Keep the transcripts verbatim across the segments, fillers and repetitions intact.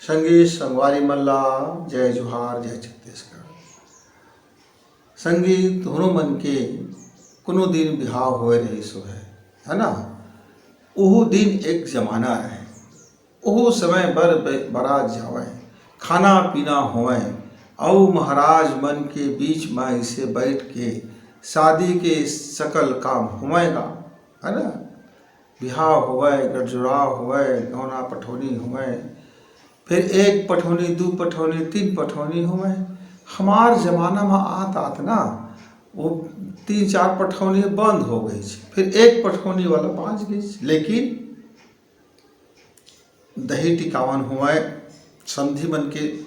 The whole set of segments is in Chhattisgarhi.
संगी संगवारी मन ला जय जोहार, जय छत्तीसगढ़। संगी, तुहरो मन के कोनो दिन बिहाव होए रहिस होहे, है ना? ओहू दिन एक जमाना रहे। ओहू समय बर ब-, बरात जावय, खाना पीना होवय, अउ महाराज मन के बीच म इसे बैठ के शादी के सकल काम होवय गा, है ना? बिहाव होवय, गटजुड़ाव होवय, गौना पठौनी होवय, फिर एक पठौनी, दू पठौनी, तीन पठौनी होवय। हमार जमाना म आत आत ना वो तीन चार पठौनी बंद हो गई, फिर एक पठौनी वाला बाँच गई। लेकिन दही टिकावन होवय, समधी मन के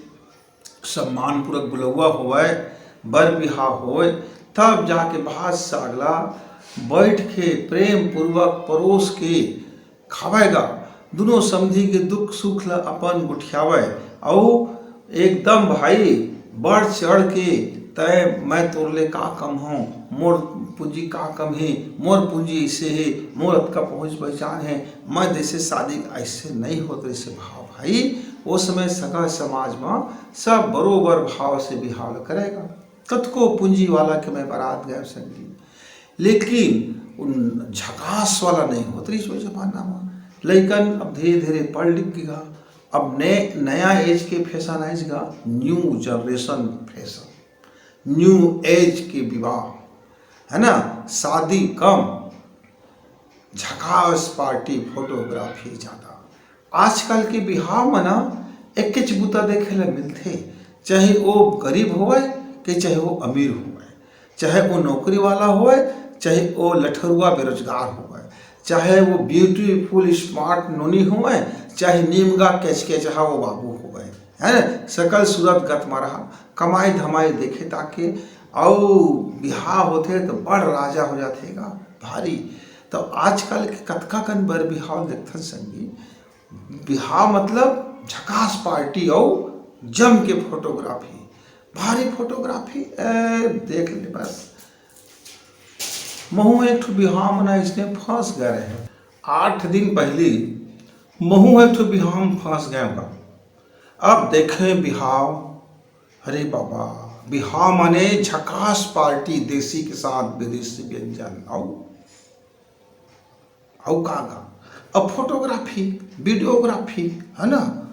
सम्मानपूर्वक बुलउवा होवय, बर बिहाव होवय, तब जाके भात साग ला बैठ के प्रेम पूर्वक परोस के खावय गा। दुनों समधी के दुख सुख ला अपन गोठियावय, अउ एकदम भाई बढ़ चढ़ के, "तय मैं तोर ले का कम हूँ, मोर पूंजी का कम हे, मोर पूंजी इसे हे, मोर अतका पहुँच पहचान हे, मैं जैसे शादी ऐसे नहीं होत रहिसे भाव भाई।" वो समय सगा समाज म सब बरोबर भाव से बिहाव ल करे गा। कतको पूंजी वाला के मैं बरात गए संगी, लेकिन उन झकास वाला नहीं होत रहिस वो जमाना म। लइकन अब धीरे धीरे पढ़ लिख गे गा। अब नए, नया एज के फैशन आइस गा, new generation fashion, new age के विवाह, है ना? शादी कम, झकास पार्टी, फोटोग्राफी ज्यादा। आजकल के बिहाव म ना एकेच बुता देखे ल मिलथे, चाहे वो गरीब होवय के चाहे वो अमीर होवय, चाहे वो नौकरी वाला होवय, चाहे वो लठरुआ बेरोजगार होवय, चाहे वो ब्यूटीफुल स्मार्ट नोनी होवय, चाहे नीमगा कैचकैचहा वो बाबू होवय, है ना? सकल सूरत गत मरहा, कमाई धमाई देखे ताके, अउ बिहाव होथे तो बड़ राजा हो जाथे गा, भारी। तो आजकल के कतका कन बर बिहाव देखथन संगी, बिहाव मतलब झकास पार्टी अउ जम के फोटोग्राफी, भारी फोटोग्राफी। ए, देख ले बस। महू एक ठो बिहाव म ना इसने फंस गए रहे। आठ दिन पहली महू एक ठो बिहाव म फंस गए हों। अब देखे बिहाव, अरे बाबा, बिहाव माने झकास पार्टी, देसी के साथ विदेशी व्यंजन, अउ अउ का का? अब फोटोग्राफी, वीडियोग्राफी, है ना?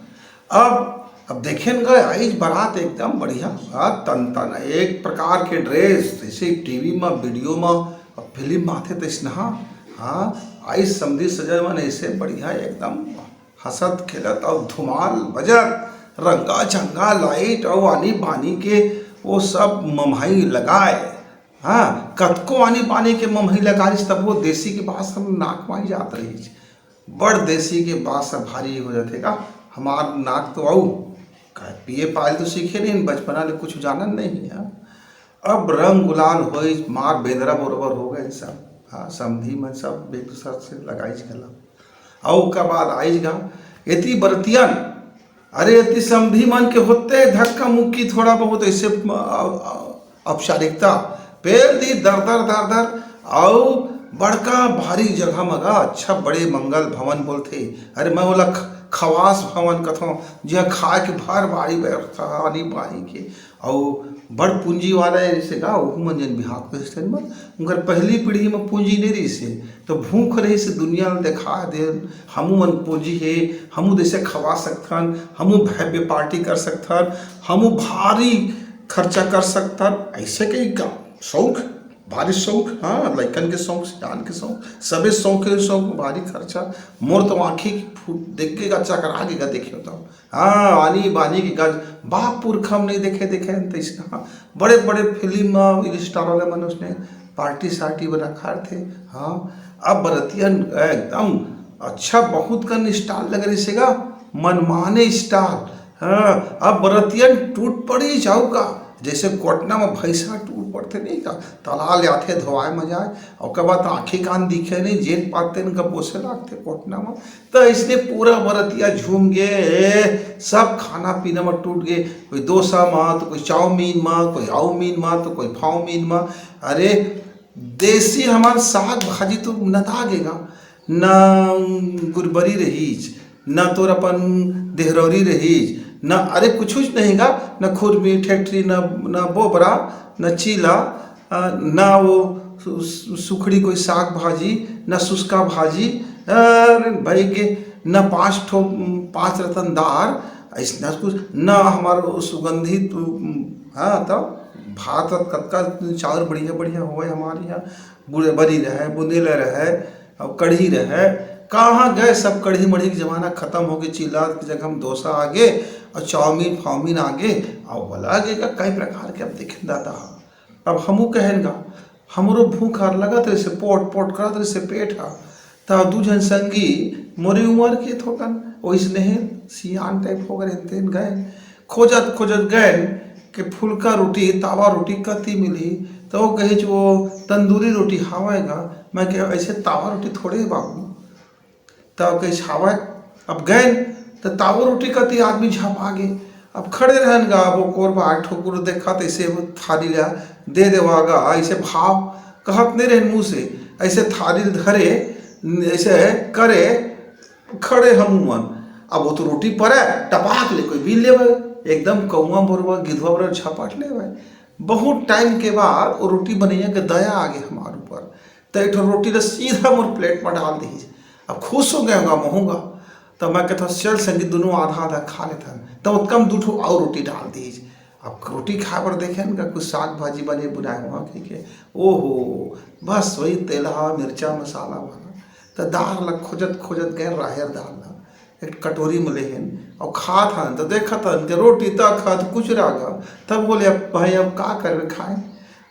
अब, अब देखेन गा, आइज बरात एकदम बढ़िया, हाँ, तन तन, एक प्रकार के ड्रेस, जैसे टीवी म, वीडियो म, अब फिल्म म आथे तइसना, हाँ, आइज समधी सजन मन ऐसे बढ़िया एकदम हंसत खेलत अउ धुमाल बजत, रंगा झंगा लाइट अउ आनी बानी के वो सब मम्हई लगाए, हाँ, कतको आनी बानी के मम्हई लगारिस, तब वो देसी के बात सब नाक म ही जात रहिस। बड़ देसी के बात सब भारी हो जाथे का। हमार नाक तो अउ का पिए पाए तो सीखे नहीं, बचपना ले कुछ जानन नहीं है। अब रंग गुलाल होइस, मार बेंदरा बरोबर हो गए सब। हाँ, समधी मन सब एक दूसर से लगाइस गला। अउ ओकर बाद आइस गा एती बरतियन, अरे, एती समधी मन के होते धक्का मुक्की, थोड़ा बहुत ऐसे, अ, अ, औपचारिकता, पेल दी दर दर दर दर, अउ बड़का भारी जगह म गा, अच्छा बड़े मंगल भवन बोलथे। अरे, मैं ओला ख-, खवास भवन कथों, जिहां खाए के भर बारी व्यवस्था आनी बानी के, अउ बड़ पूंजी वाला हे, जैसे गा, ओहू मन जेन बिहाव के सिस्टम म, उनकर पहली पीढ़ी म पूंजी नइ रहिस हे, तो भूख रहिस हे, दुनिया ल देखा दे, हमू मन पूंजी हे, हमू जैसे खवा सकथन, हमू भव्य पार्टी कर सकथन, हमू भारी खर्चा कर सकथन, ऐसे कही का शौक, भारी शौक, हाँ, लइकन के शौक, सियान के शौक, सबे शौक के शौक, भारी खर्चा। मोर तो आँखी फूट, देख के गा चकरा गे गा, देखियो तो। हाँ, आनी बानी के गज, बाप पुरखा म नहीं देखे, देखे हन तइसना। बड़े बड़े फिल्म म स्टार वाले मन उसने पार्टी सार्टी बना खारथे। हाँ, अब बरतियन एकदम अच्छा, बहुत कन स्टाल लगे रहिस हे गा, मनमाने स्टाल। हाँ, अब बरतियन टूट पड़ी जाऊ का, जैसे कोटना म भैंसा टूट पड़थे नहीं का, तला ले आथे धोवाए म जाए, ओकर बाद आँखी कान दिखे नहीं, जेन पाते न का पोसे लागथे कोटना म। त इसने पूरा बरतिया झूम गे, सब खाना पीना म टूट गे, कोई डोसा म, तो कोई चाउमीन म, कोई आउमीन म, तो कोई फाउमीन म। अरे, देसी हमार साग भाजी तो नता गे गा, न गुरबरी रहीच, ना तोर अपन देहरौरी रहीच, ना, अरे, कुछुच नहीं गा, ना खुरमी, ठेठरी, ना, ना बोबरा, ना चीला, अ, ना वो सु-, सु-, सुखड़ी कोई साग भाजी, ना सुस्का भाजी, अरे भाई के, ना पाँच ठो, पाँच रतन दार, अइसना कुछ, ना हमार सुगंधित, हाँ, तब भात वात कतका चाउर बढ़िया बढ़िया होवय हमारे यहाँ, बुरे-, बरी रहय, बुंदेला रहय, अउ कढ़ी रहय। कहाँ गय सब? कढ़ी मढ़ी के जमाना खतम होगे, चिल्ला के जगह म डोसा आगे, अउ चाउमीन फाउमीन आगे, अउ अलग एक कई प्रकार के अब देखे दाता ह। अब हमू कहेन गा, हमरो भूख हर लगत रहिसे, पोट पोट करत रहिसे पेट ह। त दू झन संगी मोरे उमर के थोकन, ओइसने हे, सियान टाइप हो गए, तेन गए, खोजत खोजत गए कि फुलका रोटी, तावा रोटी कति मिलही। त वो कहिच, "वो तंदूरी रोटी हावय गा।" मैं कहे, "ऐसे तावा रोटी थोड़े हे बाबू।" त वो कहिच, "हावय।" अब गए त तावा रोटी कति आदमी झपा गे। अब खड़े रहन गा, अब वो कोर बाग ठोकुर देखत ऐसे वो थाली ला दे देवा गा, ऐसे भाव कहत नहीं रहन मुँह से, ऐसे थाली धरे, ऐसे करे, खड़े हमू मन। अब वो तो रोटी परे, टपाक ले कोई बीन लेवे, एकदम कौआ बरुआ, गिधवा बरुआ झपट लेवे। बहुत टाइम के बाद वो रोटी बनैया के दया आ गे हमार ऊपर, त एक ठो रोटी ला सीधा मोर प्लेट में डाल दीस। अब खुश हो गए होगा, महूँगा। त मैं कहता, "चल संगी, दोनों आधा आधा खा लेथन।" त ओतका में दू ठो और रोटी डाल दीस। अब रोटी खाए बर देखे न, कुछ साग भाजी बने बुनाए हुआ कहिके, ओहो, बस वही तेलहा मिर्चा मसाला वाला। त दाल ला खोजत खोजत गए, राहेर दाल ला एक कटोरी में लेहेन, अउ खात हन, त देखत हन कि रोटी त खात कुचरा गा। तब बोले, "अब भाई, अब का करबे खाए?"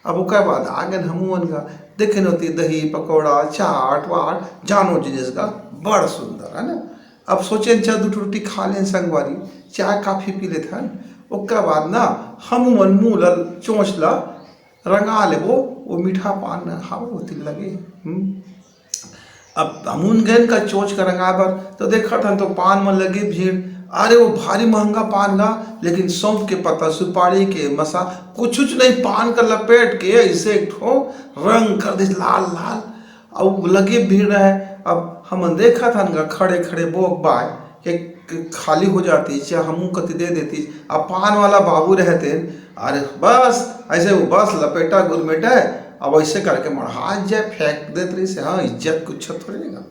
अब ओकर बाद आ गए हमू मन गा, देखे नती दही, पकौड़ा, चाट वाट, जानो जिनिस गा, बड़ सुंदर, है ना? अब सोचे, "चल, दू ठो रोटी खा लेन संगवारी, चाय कॉफी पी लेथन।" ओकर बाद ना हमू मन मुँह ल चोंच ल रंगा लेबो, वो मीठा पान हावे ओती लगे। हम्म। अब हमू मन गएन का चोंच का रंगाए बर, तो देखत हन तो पान मन लगे भीड़। अरे, वो भारी महंगा पान गा, लेकिन सौंफ के पत्ता, सुपारी के मसा, कुछ उछ नहीं, पान का लपेट के ऐसे एक ठो रंग कर दीस लाल लाल। अउ लगे भीड़ रहे। अब हमन देखत हन गा खड़े खड़े बोक बाय के खाली हो जातिस, या हमू कति दे देतिस। अब पान वाला बाबू रहतेन, अरे बस ऐसे वो बस लपेटा गुरमेटा, अब ऐसे करके मड़हात जाए, फेंक देत रहिस। हाँ, इज्जत कुछ थोड़े लेगा।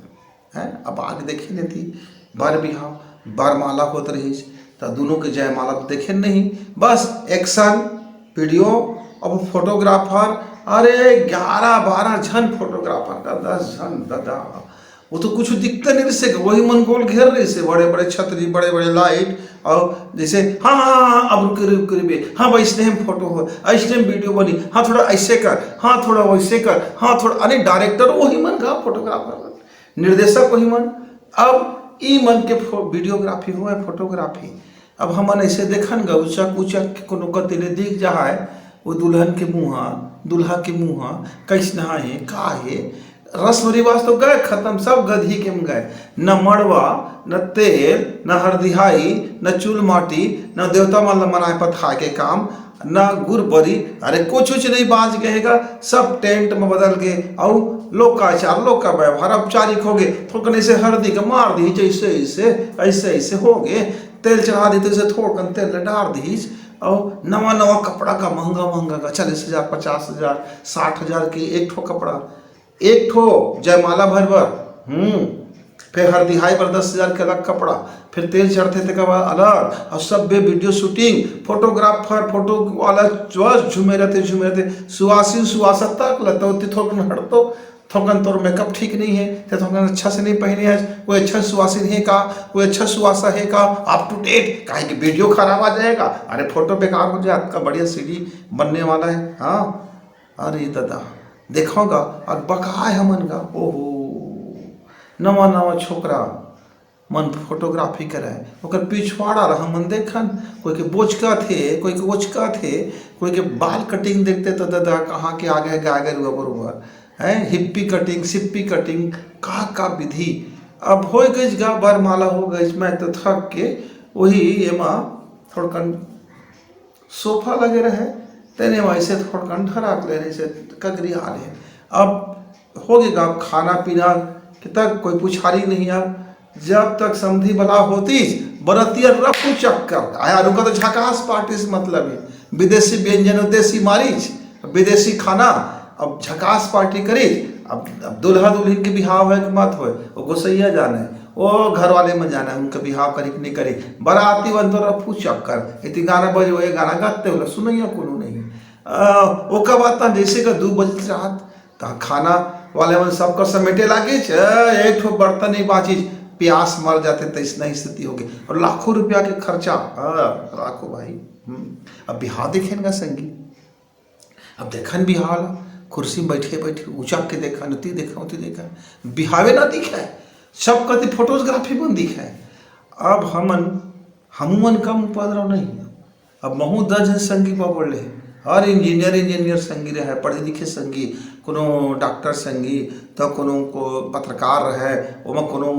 हैं? अब आगे देखे नहीं थी, बर बिहाव, बर माला होत रहिस, त दोनों के जयमाला तो देखे नहीं, बस एक्शन, वीडियो। अब फोटोग्राफर, अरे, ग्यारह बारह झन फोटोग्राफर का, दस झन, दादा, वो तो कुछ दिखते नहीं रहिसे, वही मन गोल घेर रहिसे, बड़े बड़े छतरी, बड़े बड़े लाइट, और जैसे, "हाँ, हाँ, हाँ, हाँ, अब रुके, रुके, रुके, हाँ भाई, इसने हम फोटो हो, इसने हम वीडियो बनी, हाँ, थोड़ा ऐसे कर, हाँ, थोड़ा वैसे कर, हाँ, थोड़ा," अरे, डायरेक्टर वही मन का, फोटोग्राफर, निर्देशक वही मन। अब ई मन के फो-, वीडियोग्राफी होवय, फोटोग्राफी। अब हमन ऐसे देखन गा, उचक उचक के कोनो कति ले दिख जाए, वो दुल्हन के मुँह, दूल्हा के मुँह कैसना हे, का हे, रस्म रिवाज तो गए खत्म, सब गधी के में गए। न मड़वा, न तेल, न हरदिहाई, न चूल माटी, न देवता मन ल मनाए पथाए के काम, न गुरबरी, अरे कुछ उछ नहीं बाँच गए हे गा, सब टेंट में बदल गए। अउ लोकाचार, लोक का व्यवहार औपचारिक हो गए। थोकन ऐसे हरदी का मार दी, जैसे ऐसे, ऐसे ऐसे हो गए, तेल चढ़ा दी तो ऐसे थोकन तेल डार दी। अउ नवा नवा कपड़ा का महंगा महंगा का, चालीस हजार, पचास हजार, साठ हजार के एक ठो कपड़ा, एक ठो जयमाला भर बर, हम्म, फिर हरदिहाई बर दस हजार के अलग कपड़ा, फिर तेल चढ़ते तेकर बाद अलग, और सब बे वीडियो शूटिंग, फोटोग्राफर, फोटो वाला बस झूमे रहते, झूमे रहते, सुवासिन सुवासा तक लगता होती थोक न हटतो, थोकन तोर मेकअप ठीक नहीं है, ते थोकन अच्छा से नहीं पहने है, कोई अच्छा सुवासिन है का, कोई अच्छा सुवासा है का, अप टू डेट, काहे कि वीडियो खराब आ जाएगा, अरे फोटो बेकार हो जाए, आपका बढ़िया सीडी बनने वाला है। हाँ, अरे दादा, देखो गा, अउ बकाए हमन गा, ओहो, नवा नवा छोकरा मन फोटोग्राफी करे, ओकर पिछवाड़ा ला हमन देखन, कोई के बोचका थे, कोई के ओचका थे, कोई के बाल कटिंग देखते तो दादा, कहाँ के आ गए गाय गरुआ बरोबर, हैं, हिप्पी कटिंग, सिप्पी कटिंग, का का विधि। अब हो गइस गा, बरमाला हो गइस, मैं तो थक के वही एमा थोड़कन सोफा लगे रहे, तेने वैसे थोड़कन ढराक ले रहे से कगरी आ रहे। अब हो गए गा, अब खाना पीना के तक कोई पुछारी नहीं। अब जब तक समधी बला होतीस, बरतिया रफू चक्कर। आया रुका तो झकास पार्टी से मतलब है, विदेशी व्यंजन और देसी मारीच, विदेशी खाना, अब झकास पार्टी करीच। अब, अब दूल्हा दुल्हन के बिहाव होय कि मत होय, वो गोसैया जाने, वो घर वाले में जाने, उनके बिहाव करी कि नहीं करी। बराती बन तो रफू चक्कर, इतनी गाना बजे, वो ये गाना गाते हो, सुनैया कोनो नहीं। आ, ओकर बाद तहाँ जैसे का दू बजे रात, तहाँ खाना वाले मन सबका समेटे लागिच, ए, एक ठो बर्तन नहीं बाँचिच, प्यास मर जाते, तैसना स्थिति होगे। और लाखों रुपया के खर्चा, हाँ, लाखों भाई। हम्म, अब बिहाव देखे ना संगी, अब देखन बिहाव ला, कुर्सी में बैठे बैठे उचक के देखन, उती देखन, उती देखन, बिहावे ना दिखे, सब कति फोटोग्राफी मन दिखे। अब हमन, हमू मन कम उपद्रव नहीं। अब महू दस झन संगी पा बोले, हर इंजीनियर, इंजीनियर संगी रहे, पढ़े लिखे संगी, कोनो डॉक्टर संगी, तो कोनो को पत्रकार रहे, ओमा कोनो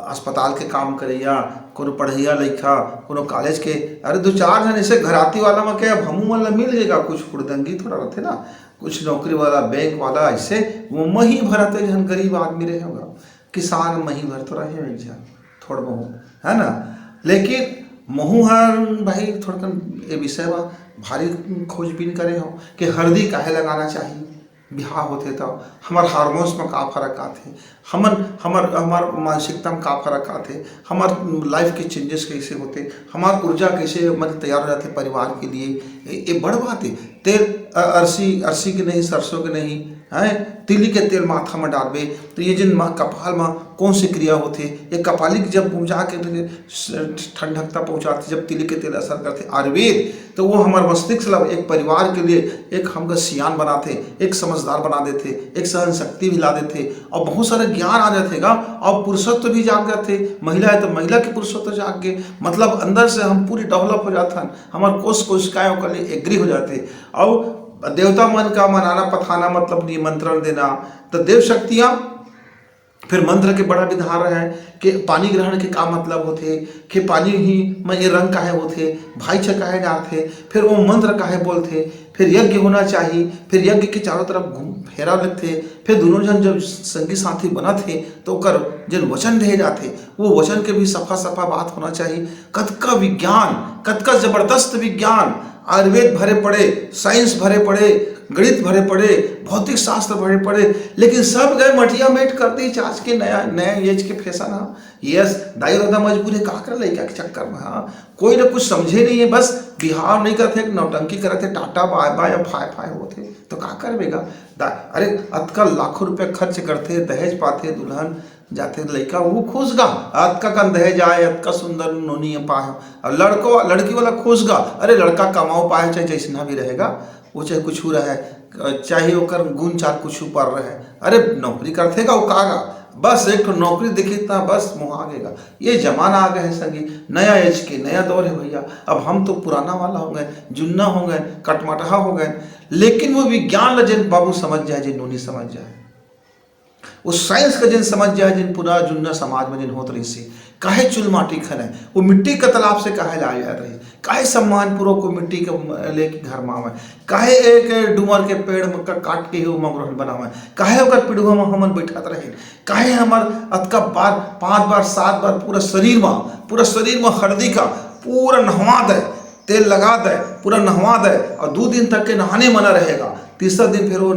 अस्पताल के काम करैया, कोनो पढ़ैया लइका, कोनो कॉलेज के, अरे दू चार झन ऐसे घराती वाला में के अब हमू मन ला मिल जाएगा, कुछ हुड़दंगी थोड़ा रहते ना, कुछ नौकरी वाला, बैंक वाला, ऐसे वो मही भरत एक झन गरीब आदमी रहे होगा, किसान मही भर तो रहे हो एक झन, थोड़ बहुत, है ना? लेकिन महू हर भाई थोड़कन ए विषय मा भारी खोजबीन करे हो कि हरदी काहे लगाना चाहिए, बिहाव होथे त हमर हार्मोन्स में का फर्क आथे, हमन, हमर, हमर मानसिकता में का फर्क आथे, हमर लाइफ के चेंजेस कैसे होथे, हमर ऊर्जा कैसे, मतलब, तैयार हो जाथे परिवार के लिए। ए, ए बड़ बात है। तेल, अ, अरसी, अरसी के नहीं, सरसों के नहीं, हैं, तिली के तेल माथा में डालबे, तो ये जिन मा-, कपाल में कौन सी क्रिया होथे, ये कपालिक जब जाके स-, ठंडकता पहुँचाथे, जब तिली के तेल असर करथे। आयुर्वेद तो वो हमर मस्तिष्क ला एक परिवार के लिए एक हमका सियान बनाथे, एक समझदार बना देथे, एक सहन शक्ति भी ला देथे, और बहुत सारा ज्ञान आ जाथे गा, और पुरुषत्व भी जाग जाथे। महिला है तो महिला के पुरुषत्व जाग के, मतलब, अंदर से हम पूरी डेवलप हो जाथन, हमर कोश कोशिकाएं ओकर लिए एग्री हो जाथे। और देवता मन का मनाना पठाना, मतलब निमंत्रण देना, तो देव शक्तियाँ। फिर मंत्र के बड़ा विधान है कि पानी ग्रहण के का मतलब होथे, कि पानी ही में ये रंग काहे होथे, भाई छ काहे डारथे, फिर वो मंत्र काहे बोलथे, फिर यज्ञ होना चाहिए, फिर यज्ञ के चारों तरफ घूम फेरा लगथे, फिर दोनों जन जब संगी साथी बनत हे तो ओकर जन वचन रह जाथे, वो वचन के भी सफा सफा बात होना चाहिए। कतका विज्ञान, कतका जबरदस्त विज्ञान, आयुर्वेद भरे पड़े, साइंस भरे पड़े, गणित भरे पड़े, भौतिक शास्त्र भरे पड़े, लेकिन सब गए मटिया मेट कर दी। आज के नया, नया एज के फैशन है। यस, दाई दादा मजबूर है, का करे लइका के चक्कर में। हाँ, कोई ना कुछ समझे नहीं है, बस बिहाव नहीं करते, नौटंकी करते, टाटा बाय बाय, फाय फाय होते, तो का करबेगा? दा-, अरे, अतका लाखों रुपया खर्च करते, दहेज पाते, दुल्हन जाथे लइका, वो खुश गा, अतका कन दहेज आए, अतका सुंदर नोनी पाए हो। और लड़को, लड़की वाला खुश गा, अरे लड़का कमाओ पाए, चाहे जैसना भी रहेगा, वो चाहे कुछ रहे, चाहे ओकर गुण चार कुछ ऊपर रहे, अरे नौकरी करथे गा, वो का गा, बस एक ठो नौकरी दिखी ता बस मोहा गेगा। ये जमाना आ गए है संगी, नया एज के नया दौर है भैया। अब हम तो पुराना वाला हो गए, जुन्ना हो गए, कटमटहा हो गए, लेकिन वो विज्ञान ला जिन बाबू समझ जाए, जिन नोनी समझ जाए, वो साइंस का जिन समझ जाए, जिन पूरा जुन्ना समाज में जिन होत रहिस हे, काहे चुल माटी खने, वो मिट्टी का तालाब से काहे लाए जात रहिस, काहे सम्मान पूर्वक वो मिट्टी के म-, लेके घर में आवे, काहे एक डूमर के पेड़ म-, का काट के ही वो मगरहन बनावे, काहे ओकर पिड़ुआ में हमन बैठत रहे, काहे हमर अतका बार, पांच बार, सात बार पूरा शरीर में, पूरा शरीर में हरदी का पूरा नहवा दे, तेल लगा दे, पूरा नहवा दे, और दू दिन तक के नहाने मना रहेगा। तीसरा दिन फिर वो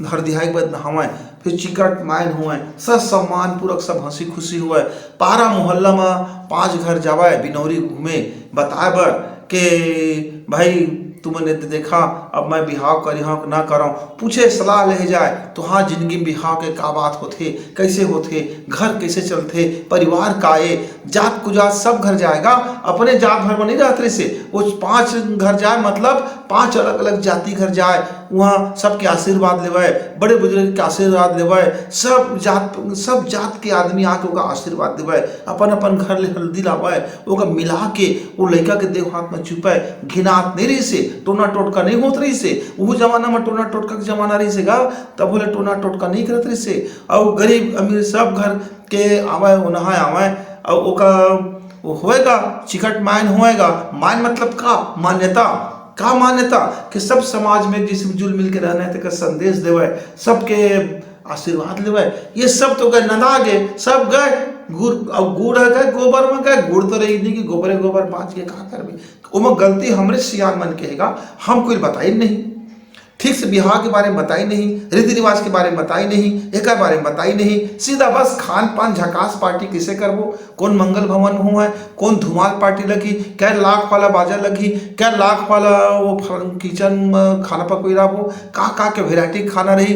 हरदिहाई के बाद नहावे, फिर चिकट मायन हुए, सब सम्मान पूर्वक, सब हंसी खुशी हुए। पारा मोहल्ला में पांच घर जावे बिनौरी घूमे, बताए बर के भाई तुमन ये देखा, अब मैं बिहाव करी हूँ कि ना करऊँ, पूछे सलाह ले जाए तो हाँ, जिंदगी में बिहाव के का बात होथे, कैसे होथे, घर कैसे चलथे, परिवार का ए, जात कुजात सब घर जाएगा, अपने जात भर में नहीं रहत रहिसे। वो पांच घर जाए, मतलब पांच अलग अलग जाति घर जाए, वहाँ सबके आशीर्वाद लेवे, बड़े बुजुर्ग के आशीर्वाद लेवे, सब जात, सब जात के आदमी आके ओका आशीर्वाद देवे, अपन अपन घर ले हल्दी लावे, ओका मिला के वो लइका के देह हाथ में चुपे। घिनात नहीं रहिसे, टोना टोटका नहीं होत रहिसे। वो जमाना में टोना टोटका के जमाना रहिसे गा, तब बोले टोना टोटका नहीं करत रहिसे। और गरीब अमीर सब घर के आवे, वो नहाए आवे, और ओका वो होएगा, चिकट मायन होएगा। मायन मतलब का? मान्यता। का मान्यता? कि सब समाज में जिस जुल मिल के रहना है, तेकर संदेश देवे, सबके आशीर्वाद लेवय। ये सब तो गए, नंदा गे, सब गए। गुड़, अब गुड़ ह गए, गोबर म गए, गुड़ तो रही नहीं कि गोबरे गोबर बाँच के का करबे। ओमा गलती हमरे सियान मन के हे गा, हम कोई बताइन नहीं। ठीक से बिहाव के बारे में बताइन नहीं, रीति रिवाज के बारे में बताइन नहीं, एकर बारे में बताइन नहीं। सीधा बस खान पान झकास, पार्टी किसे करबो, कोन मंगल भवन म होवय, कोन धुमाल पार्टी लगही, कै लाख वाला बाजा लगही, कै लाख वाला वो फल-, किचन म खाना पकई लाबो, का का के वेराइटी खाना रही,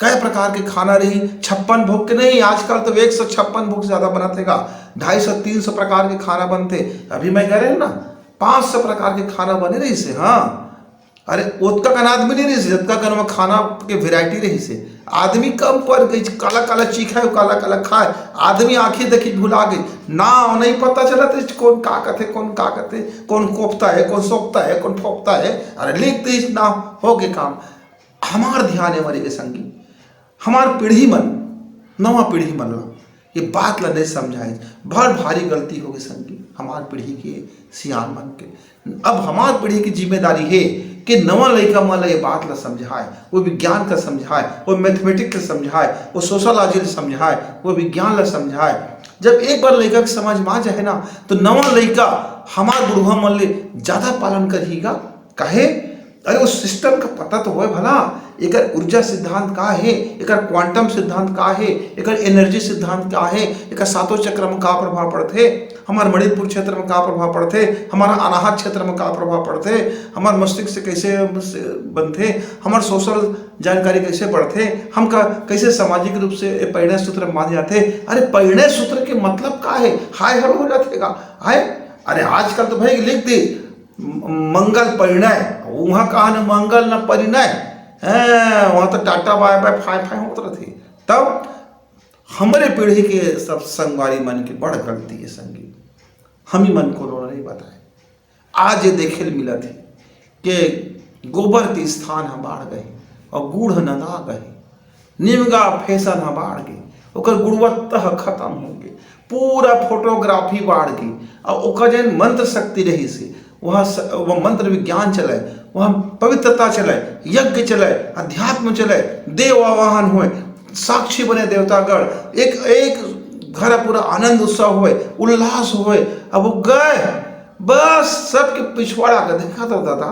कै प्रकार के खाना रही, छप्पन भोग के नहीं, आजकल तो एक सौ छप्पन भोग से ज्यादा बनत हे गा, ढाई सौ तीन सौ प्रकार के खाना बनथे। अभी मैं करे ना, पाँच सौ प्रकार के खाना बने रहिस हे। हाँ, अरे, ओतका कन आदमी नहीं रहिस हे, जतका कन ओमा खाना के वेराइटी रहिस हे। आदमी कम पड़ गइस, काला काला चीखे, काला काला खाए, आदमी आँखी देखी भुला गइस। नाव नहीं पता चलत हे, कोन का कथे, कोन का कथे, कोन कोपता हे, कोन सोपता हे, कोन फोपता हे। अरे, लिख दिस नाव, हो गे काम। हमार ध्यान हे मरे के संगी, हमार पीढ़ी मन, नवा पीढ़ी मन ला ये बात ला नहीं समझाए, बड़ भारी गलती हो गे संगी, हमार पीढ़ी के सियान मन के। अब हमार पीढ़ी की जिम्मेदारी हे कि नवा लइका मन ला ये बात ला समझाए, वो विज्ञान का समझाए, वो मैथमेटिक्स ला समझाए, वो सोशियोलॉजी ला समझाए, वो विज्ञान ला समझाए। जब एक बार लइका के समझ में आ जाए ना, तो नवा लइका हमार बुढ़वा मन ले ज्यादा पालन करही गा। काहे? अरे, उस सिस्टम का पता तो होय भला, एकर ऊर्जा सिद्धांत का हे, एकर क्वांटम सिद्धांत का हे, एकर एनर्जी सिद्धांत का हे, एकर सातों चक्र में का प्रभाव पड़थे, हमार मणिपुर क्षेत्र में का प्रभाव पड़थे, हमारा अनाहत क्षेत्र में का प्रभाव पड़थे, हमार मस्तिष्क से कैसे, से बनथे, हमार सोशल जानकारी कैसे बढ़थे, हमका कैसे सामाजिक रूप से ए परिणय सूत्र माने जाथे। अरे, परिणय सूत्र के मतलब का हे? हाय हेलो हो जाथे गा। हाय, अरे, आजकल तो भाई लिख दे, म-, मंगल परिणय, उहाँ कहाँ न मंगल न परिणय, हैं, उहाँ तो टाटा बाय बाय फाय फाय होत रहिथे। तब हमरे पीढ़ी के सब संगवारी मन के बड़ गलती हे संगी, हम ही मन कोनो नहीं बताए। आज ये देखे ल मिलत हे कि गोबर के स्थान ह बाढ़ गए अउ गुड़ ह नंदा गए, निमगा फैशन ह बाढ़ गे, ओकर गुणवत्ता ह खतम हो गे, पूरा फोटोग्राफी बाढ़ गे। अउ ओकर जेन मंत्र शक्ति रहिस हे, वहाँ स-, वहाँ मंत्र विज्ञान चलय, वहाँ पवित्रता चलय, यज्ञ चलय, अध्यात्म चलय, देव आवाहन होय, साक्षी बने देवतागण, एक एक घर पूरा आनंद उत्सव होय, उल्लास होय। अब वो गए, बस सबके पिछवाड़ा के देखत रहो दादा,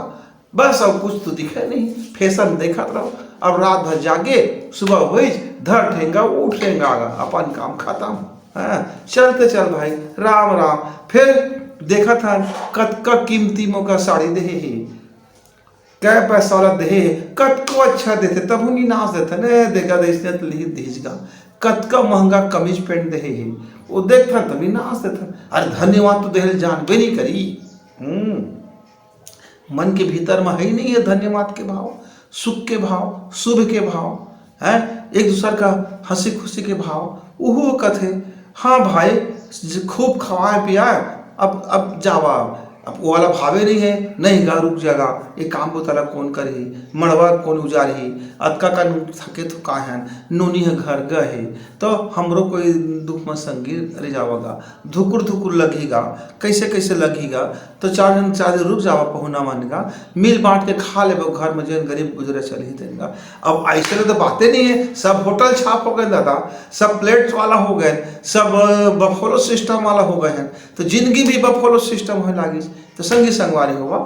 बस अब कुछ तो दिखे नहीं, फैशन देखत रहो। अब रात भर जागे, सुबह होइस, धर ठेंगा, उठ ठेंगा, अपन काम खतम। हाँ, चलते चल भाई, राम राम। फिर देखत हन, कतका कीमती मोका साड़ी देहे हे, कै पैसा वाला देहे हे, कतको अच्छा देथे, तभो नी नास देथे, ने देखा देस ने तो लिही दीज गा, कतका महंगा कमीज पैंट देहे हे, वो देखथन तो नी नास देथन। अरे, धन्यवाद तो देहे ल जानबे नी करी। हम्म। मन के भीतर म हे ही नहीं हे धन्यवाद के भाव, सुख के भाव, शुभ के भाव, हैं, एक दूसर का हंसी खुशी के भाव। उहू कथे, हाँ भाई, ज-, खूब खवाए पियाए, अब, अब जावा। अब वो वाला भावे नहीं हे, नहीं गा, रुक जागा, ये काम बुता ला कोन करही, मड़वा कोन उजारही, अतका कन थके थुकाए हन, नोनी ह घर गए हे, तो हमरो कोई दुख म संगी रिझावा गा, धुकुर धुकुर लगही गा, कैसे कैसे लगही गा, तो चार झन, चार दिन रुक जावा पहुना मन गा, मिल बांट के खा लेबो घर में, जेन गरीब गुजरे चलही तेन गा। अब ऐसे तो बातें नहीं है, सब होटल छाप हो गए दादा, सब प्लेट्स वाला हो गए, सब बफेलो सिस्टम वाला हो गए हैं, तो जिंदगी भी बफेलो सिस्टम होए लागिस। तो संगी संगवारी होवा,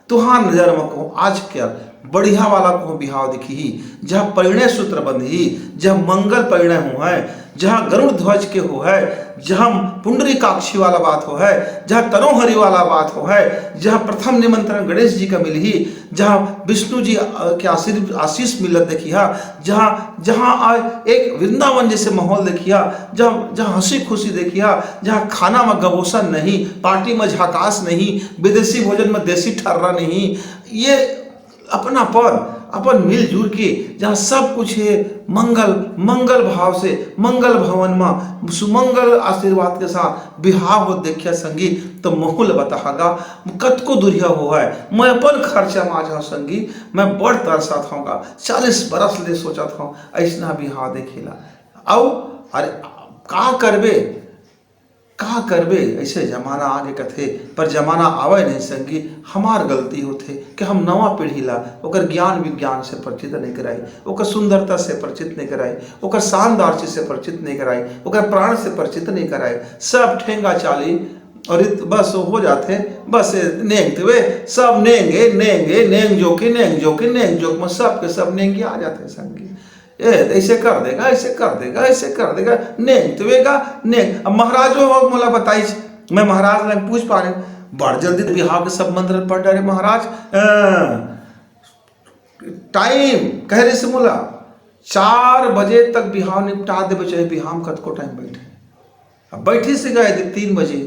तुहार नजर में कहूँ आज के बढ़िया वाला कहूँ बिहाव दिखही, जहाँ परिणय सूत्र बंधही, जहाँ मंगल परिणय होहै, जहाँ गरुड़ ध्वज के होहै, जहाँ पुंडरीकाक्षी वाला बात होहै, जहाँ तनोहरी वाला बात होहै, जहाँ प्रथम निमंत्रण गणेश जी का मिलही, जहाँ विष्णु जी, अ, के आशीर्-, आशीष मिलत देखिहा, जहाँ, जहाँ आ एक वृंदावन जैसे माहौल देखिहा, जहाँ, जहाँ हंसी खुशी देखिहा, जहाँ खाना में गबोसन नहीं, पार्टी में झकास नहीं, विदेशी भोजन में देसी ठर्रा नहीं, ये अपनापन, अपन मिलजुल के, जहाँ सब कुछ हे मंगल, मंगल भाव से, मंगल भवन मा सुमंगल आशीर्वाद के साथ बिहाव होत देखिया संगी, तो महू ल बताहा गा, कतको दुरिहा होहै, मैं अपन खर्चा मा जाहूँ संगी, मैं बड़ तरसत हौं गा, चालीस बरस ले सोचत हौं अइसना बिहाव देखे ला। अउ अरे का करबे, का करबे, ऐसे जमाना आगे कथे, पर जमाना आवय नहीं संगी, हमार गलती होथे कि हम नवा पीढ़ी ला ओकर ज्ञान विज्ञान से परिचित नहीं कराई, ओकर सुंदरता से परिचित नहीं कराई, ओकर शानदार चीज से परिचित नहीं कराई, ओकर प्राण से परिचित नहीं कराई। सब ठेंगा चाली और इत बस हो जाथे, बस नेंग तवे, सब नेंगे, नेंगे, नेंग जोकी, नेंग जोकी, नेंग जोक में सबके सब नेंगी आ जाथे संगी। ए, ऐसे कर देगा, ऐसे कर देगा, ऐसे कर देगा, नेंग तवेगा, नेंग। अब महाराज हो, मोला बताइस, मैं महाराज लंग पूछ पारे, बड़ जल्दी बिहाव के सब मंत्र पढ़ डारे महाराज। अ, टाइम कह रहे से मोला, चार बजे तक बिहाव निपटा देबे, चाहे बिहाव में कतको टाइम बैठे। अब बैठी से गए दे तीन बजे,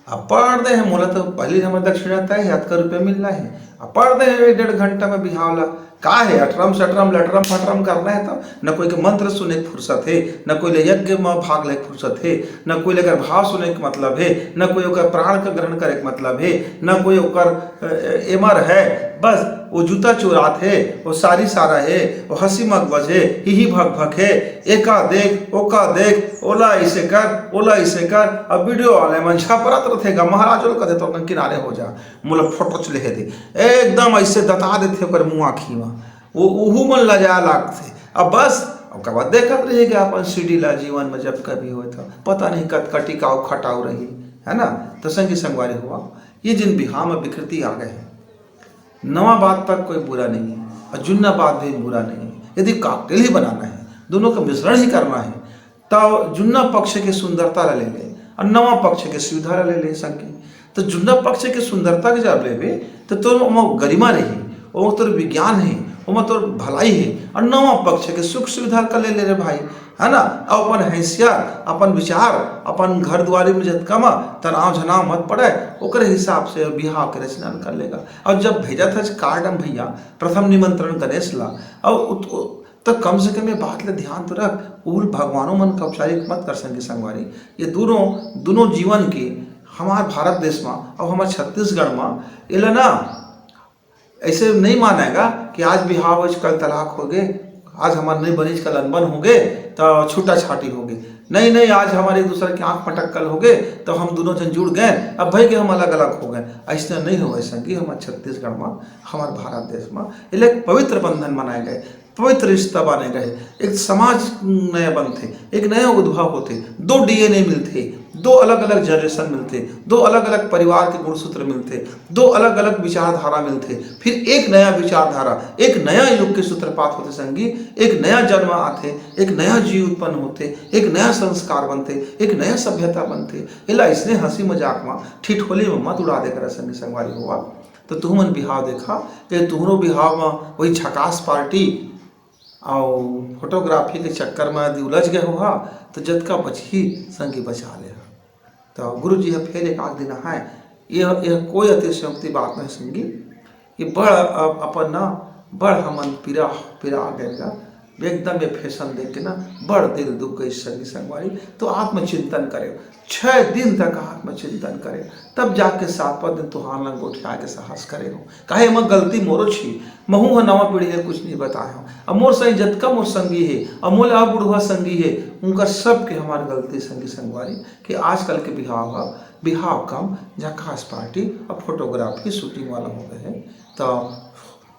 अब पढ़ दे हैं, मोला तो पहले हमर दक्षिणा तय है, अतका रुपया मिलना है। अब पढ़ दे हैं एक डेढ़ घंटा में बिहाव ला, का है अटरम सटरम लटरम फटरम करना है, तो न कोई के मंत्र सुने के फुर्सत है, न कोई ले यज्ञ में भाग ले के फुर्सत है, न कोई ले अगर भाव सुने के मतलब है, न कोई ओकर प्राण का ग्रहण करे के मतलब है, न कोई ओकर अ, अ, एमर है। बस वो जूता चुरात है, वो सारी सारा है, वो हंसी मगवज है, ही ही भक भक है, एका देख, ओका देख, ओला इसे कर, ओला इसे कर। अब वीडियो वाले मन छपरत रथे गा, महाराज लोग कहते तो अपन किनारे हो जा, मोला फोटो च लेहे दे। एकदम ऐसे दता देथे ओकर मुँह आँखी में, वो उहू मन लजा लागथे। अब बस ओकर बाद देखत रहिएगा अपन सीढ़ी ला जीवन में जब कभी होए तो पता नहीं कत कटी काऊ खटाऊ रही, है ना। तो संगी संगवारी हुआ, ये जिन बिहाव में विकृति आ गए हैं, नवा बात तक कोई बुरा नहीं है और जुन्ना बात भी बुरा नहीं है। यदि कॉकटेल ही बनाना है, दोनों का मिश्रण ही करना है, तो जुन्ना पक्ष के सुंदरता ला ले ले और नवा पक्ष के सुविधा ला ले ले संगी। तो जुन्ना पक्ष के सुंदरता के जब लेबे, तो तोर ओमा गरिमा रही, ओमा तोर विज्ञान है, ओमा तोर भलाई है, और नवा पक्ष के सुख सुविधा का ले ले रे भाई, है ना। अब अपन हैसियत, अपन विचार, अपन घर दुआरी में जतका मा तनाव झनाव मत पड़े, ओकरे हिसाब से बिहाव के रचना कर लेगा। और जब भेजत हस कार्ड हम भैया, प्रथम निमंत्रण गणेश ला, और उत-, उ-, तो कम से कम ये बात ले ध्यान तो रख, उल भगवानों मन का औपचारिक मत कर संगी संगवारी। ये दोनों, दोनों जीवन के हमार भारत देश मा और हमार छत्तीसगढ़ मा एला ना ऐसे नहीं मानेगा कि आज बिहाव होइस, कल तलाक हो गए, आज हमार नहीं बनिस, कल अनबन हो गए, तो छूटा छाटी हो गए। नहीं, नहीं, आज हमारे एक दूसरे के आंख मटक्कल हो गए, तो हम दोनों जन जुड़ गए, अब भाई के हम अलग अलग हो गए। ऐसे नहीं हो संगी, हमार छत्तीसगढ़ मा, हमार भारत देश मा एला एक पवित्र बंधन मनाए गए, पवित्र रिश्ता बाने गए। एक समाज नया बनथे, एक नया उद्भव होथे, दो डीएनए मिलथे, दो अलग-अलग जनरेशन मिलथे, दो अलग-अलग परिवार के गुणसूत्र मिलथे, दो अलग-अलग विचारधारा मिलथे, फिर एक नया विचारधारा, एक नया युग के सूत्रपात होथे संगी, एक नया जन्म आथे, एक नया जीव उत्पन्न होथे, एक नया संस्कार बनथे, एक नया सभ्यता बनथे। एला अइसने हंसी मजाक म, ठिठोली म मत उड़ा दे करा संगी संगवारी होवा। तो तुहू मन बिहाव देखा, ये तुहरो बिहाव म वही झकास पार्टी अउ फोटोग्राफी के चक्कर म यदि उलझ गए होहा, तो जतका बचही संगी बचा ले हा। तो गुरु जी ह फेर एक आख दिन आए, यह, यह कोई अतिशयोक्ति बात नहीं संगी, ये बड़ अ-, अपन ना बड़ हमन पीरा, पीरा गए गा, एकदम ये फैशन देख के ना बड़ दिल दुख गई संगी संगवारी। तो आत्मचिंतन करे, छह दिन तक आत्मचिंतन करे, तब जाके सातवां दिन तुहार लंग गोठिया के साहस करे हो। काहे एमा गलती मोरो छी, महू ह नवा पीढ़ी ल कुछ नहीं बताए हो। अब मोर संग जतका मोर संगी हे, अब मोले अउ बुढ़वा संगी हे, उनकर सबके हमार गलती संगी संगवारी कि आजकल के बिहाव ह, बिहाव कम झकास पार्टी और फोटोग्राफी शूटिंग वाला हो गए हैं। तो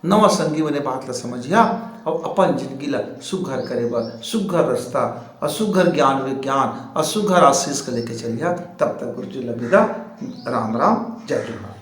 नवा संगी बने बात ला समझिया और अपन जिंदगी ला सुघर करे बर सुघर रास्ता और सुघर ज्ञान विज्ञान और सुघर आशीष के लेके चलिया। तब तक गुरु जी ला विदा, राम राम, जय जोहार।